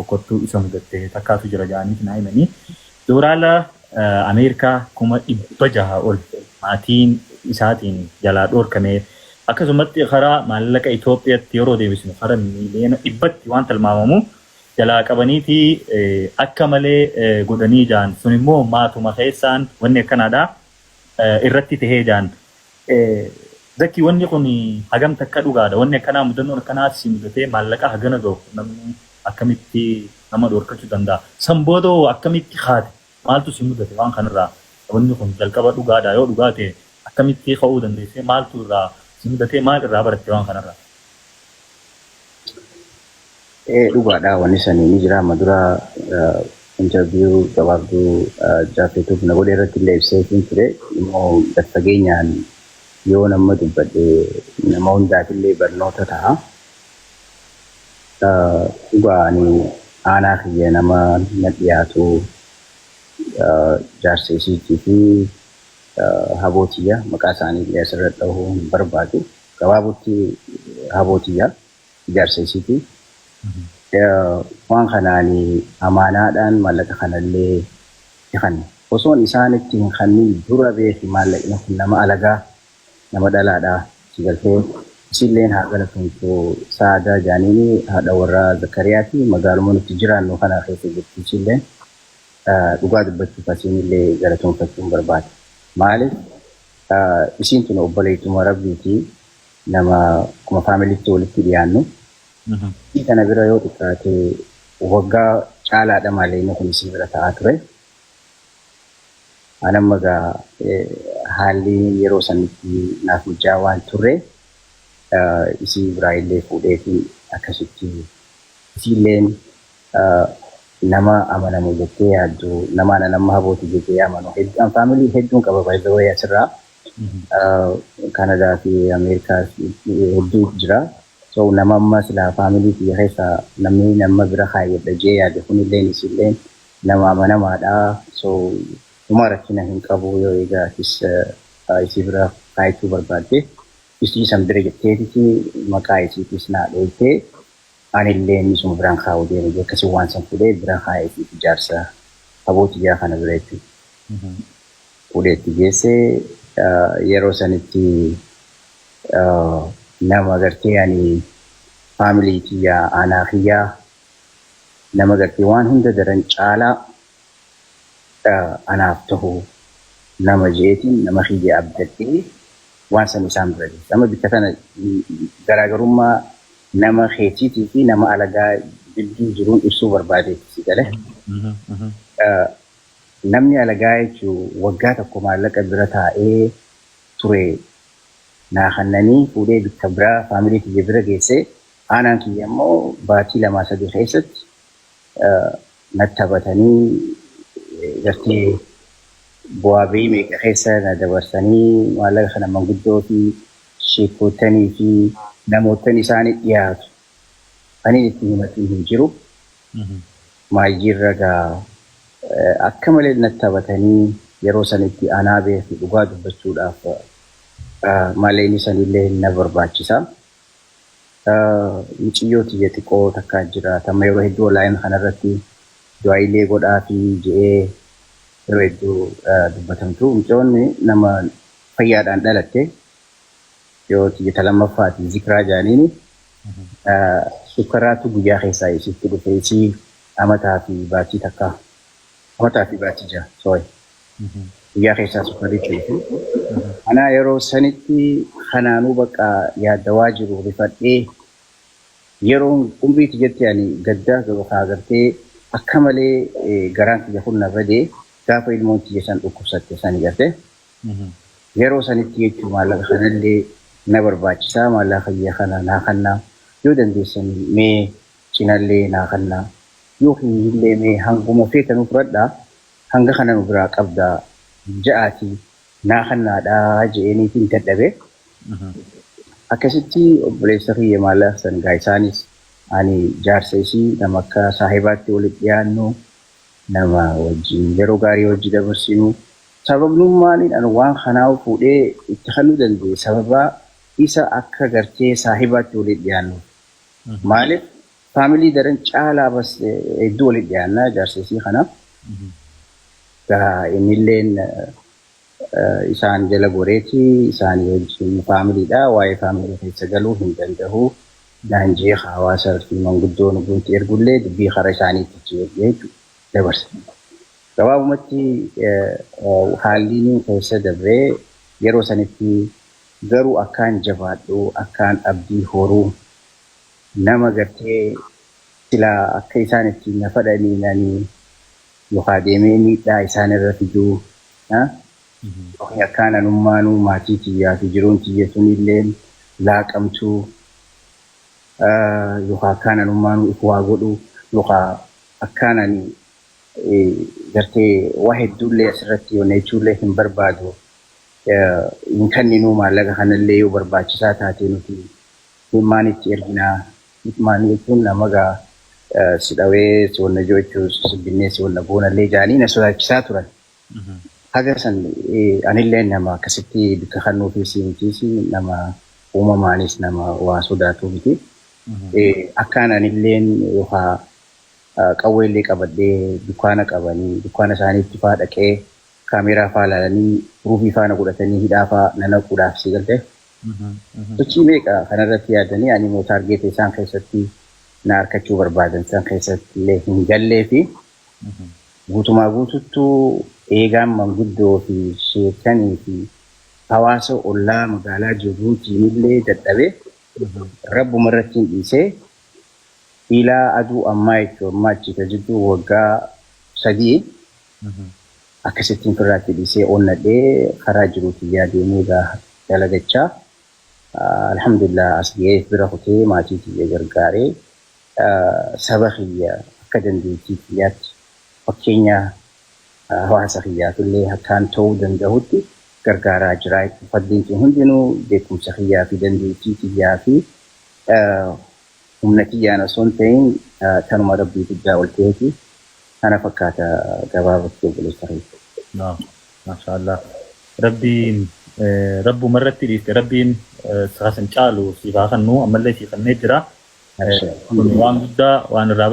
fokkottuu isa mudatte takkaatu jira jedhaniiti naa himanii. Doolaara Ameerikaa 600,000 ol maatiin isaatiin jalaa dhoorkame. Akkasumatti karaa maallaqa Itoophiyaatti yeroo deebisnu karaa miiliyoona 100tti waan tilmaamamu jalaa qabaniiti akka malee godhanii ja'an. Sun immoo maatuma keessaan wanni akkanaadha irratti tahee ja'an. Zakki, wanni kun hagam takka dhugaadha? Wanni akkanaa, mudannoon akkanaa si mudatee maallaqa hagana gahu namni akkamitti nama dhorkachuu danda'a? San booda hoo akkamitti kaate? Maaltu si mudate waan kanarraa? Wanni kun jalqaba dhugaadha? Yoo dhugaa ta'e akkamitti ka'uu dandeessee? Maaltu irraa si mudatee? Maal irraa baratte waan kanarraa? Ee, dhugaadha, wanni sanii ni jira. Amma dura interview gabaabduu jaafetuuf na godhe irratti illee ibseetiin ture. Immoo gad fageenyaan yoo nama dubbadhe nama hundaaf illee barnoota ta'a. Dhugaa, ani aanaa kiyya nama na dhiyaatu, jaarsa isiitii fi habootiyya, maqaa isaanii illee asirra dhahuu hin barbaadu. Gabaabutti habootiyya, jaarsa isiiti. Waan kanaani amaanaadhaan maallaqa kanallee itti kanne. Osoon isaanitti hin kannin dura beeki, maallaqni kun nama alagaa, nama dhalaadha. Si galtee, isilleen haa galatomtu, Saadaa jaaniini, haadha warraa Zakariyaati, magaaluma nuti jiraannu kana keessa jirti isilleen. Dhugaa dubbachuuf asiinillee galatoonfachuun barbaada. Maaliif, isiin tun obboleettuma rabbiiti, nama akkuma faamilitti walitti dhiyaannu. Isii kana bira yoo xiqqaate waggaa caalaadha maallaqni kun isii bira ta'aa ture. An amma egaa haalli yeroo sanitti naaf mijaa waan turre, isii biraa illee fuudheetiin akkasitti isiilleen nama amanamu jettee yaaddu, nama anan amma habooti jettee amanu hedduu, an faamilii hedduun qaba, by the way, asirraa Kanadaa fi Ameerikaa hedduu jira. So nama amma silaa faamilii kiyya keessaa namni nama bira kaayyadha jee yaade kunilleen isilleen nama amanamaadha. So homaa rakkina hin qabu, yoo egaa atis isii bira kaayachuu barbaadde isii san bira jetteetiti maqaa isiitis naa dhoytee, anillee inni suma biraan kaa'uu deema jee, akkasii waan san fuudhee bira kaa'ee fi ijaarsa habootiyyaa kana bira jechuudha. Fuudhee itti geessee, yeroo sanitti nama gartee ani faamilii kiyyaa, aanaa kiyyaa, nama gartee waan hunda daran caalaa anaaf tahu nama jeetiin nama kiyya abdadhee waan san isaan bira geesse. Amma bikka tana garaagarummaa nama keetiitii fi nama alagaa jidduu jiruun ibsuu barbaadeetti, si galee. Namni alagaa jechuun waggaa tokko maallaqa bira taa'ee ture naa kannanii fuudhee bikka biraa faamilii kiyya bira geesse. Aanaan kiyya immoo baatii 2-3 keessatti natti taphatanii, gartee bu'aa ba'ii meeqa keessa na dabarsanii, maallaqa kana manguddoo fi sheekotanii fi namoottan isaanii dhiyaatu ani itti himatiin hin jiru. Maayyiirra gaa akka malee natti taphatanii, yeroo sanitti anaa beeku, dhugaa dubbachuudhaaf maallaqni sanillee na barbaachisa. Muciyyoo tiyya xiqqoo takkaa jira. Tamma yeroo hedduu online kanarratti du'aayilee godhaa fi je'ee yeroo hedduu dubbatamtu. Mucayyoonni nama fayyaadhaan dhalatte, yoo tiyya ta lammaffaati, Zikraa jaaniini, sukkaraatu guyyaa keessaa isitti dhufe, isii amataa fi baatii takka, amataa fi baatii 6, sorry, guyyaa keessaa sukkarritti dhufe. Anaa yeroo sanitti kanaanuu bakka yaaddawaa jiru, rifadhee, yeroon umrii tiyyatti ani gaddaa kaa gartee akka malee garaan kiyya kun na badee gaafa ilmoon tiyya san dhukkubsatte sani garte. Yeroo sanitti jechuun maallaqa kanallee na barbaachisaa, maallaqa kiyya kana naa kannaa yoo dandeessan, mee cinallee naa kannaa, yookiin illee mee hanguma feetanuu fudhadhaa, hanga kana nu biraa qabdaa ja'aati naa kannaadhaa je'eeniitiin dadhabe. Akkasitti obboleessa kiyya maallaqa san gaa isaanis ani jaarsa isii nama akka saahibaatti walitti dhiyaannu, nama wajjin yeroo gaarii wajji dabarsinu. Sababnummaan ani waan kanaa fuudhee itti kennuu danda'e sababa isa akka gartee saahibaatti walitti dhiyaannu. Maaliif, Family daran caalaa bas hedduu walitti dhiyaannaa jaarsesii kana. Innilleen isaan jala goreeti isaanii wajjin familydha. Waa'ee family keessa galuu hin danda'u. Naan jee hawaasa fi manguddoo nuti ergullee dubbii karaa isaaniitti ergee dabarsa. Gabaabumatti haalli inni keessa dabree yeroo sanitti garuu akkaan jabaadhu, akkaan abdii horuu, nama gartee silaa akka isaan ittiin na fadhanii ani yookaan deemee miidhaa isaan irra fiduu, yookiin akkaan anummaanuu maatii tiyyaa fi jiruun tiyya sunillee laaqamtuu, yookaan akkaan anummaanuu if waa godhu, yookaan akkaan ani gartee waa hedduullee asirratti yoonnechuullee hin barbaadu. Hin kenninuu maallaqa kanallee yoo barbaachisaa taate nuti himmaan itti erginaa. Himmaan jechuun nama gaa si dhawee si wanna jechuu si binnee si wanna goonallee jaanii na sodaachisaa turan. Haga san anillee nama akkasitti bikka kennuufii si mitiisi, nama uumamaanis nama waa sodaatuu miti. Akkaan anilleen yookaan qawweellee qabadhee dukkaana qabanii dukkaana isaaniitti faa dhaqee kaameeraa faa ilaalanii ruufii faana godhatanii hidhaa faa na naquudhaaf si galtee. Sochii meeqa kanarratti yaadanii ani immoo target isaan keessatti na harkachuu barbaadan san keessatti illee hin gallee fi guutumaa guututtuu eegaan manguddoo fi sheekanii fi hawaasa ollaa magaalaa jirruutiin illee dadhabee rabbuma irratti hin dhiisee ilaa aduu ammaa jechuun ammaa achi jidduu waggaa 3 akkasittiin firraatti dhiisee onnadhee karaa jiruutti deemee dalagachaa, alhamdulillah, as ga'ee bira kutee maatii kiyya gargaaree saba kiyya akka dandeettii kiyyaatti fakkeenya hawaasa kiyyaatullee akkaan ta'uu danda'utti gargaaraa jira. Faddiin kun hundinuu beekumsa kiyyaa fi dandeettii kiyyaa fi humna kiyyaan osoo hin ta'in kanuma rabbii guddaa ol ta'eeti. Kana fakkaata gabaabatti, obboleessa kiyya. Maashaallah. Rabbiin rabbuma irratti dhiiste, rabbiin san caalu siif haa kennu, ammallee siif kennee jira. Kun waan guddaa waan irraa.